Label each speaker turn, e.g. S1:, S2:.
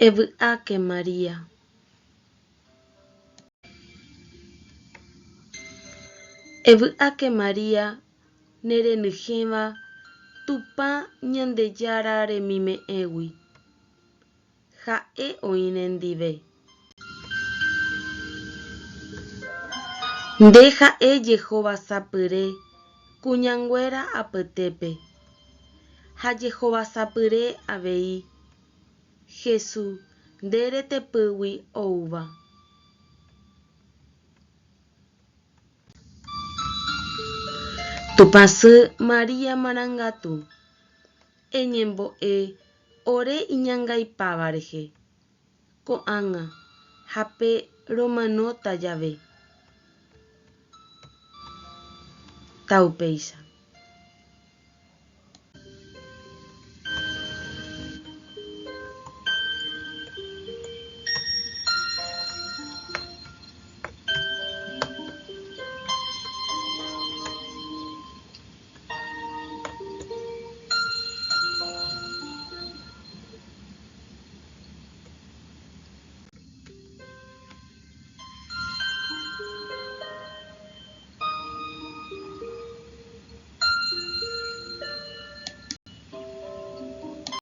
S1: Evy'áke María. Evy'áke María nerenyhẽva Tupã Ñandejára remime'ẽgui. Ha'e oĩ nendive. Nde ha'e jehovasapyre kuñanguéra apytépe, ha jehovasapyre avei Hesu nde retepýgui oúva. Tupãsy María Marangatu, eñembo'e ore iñangaipáva rehe, ko'ág̃a ha pe romanóta jave. Taupéicha.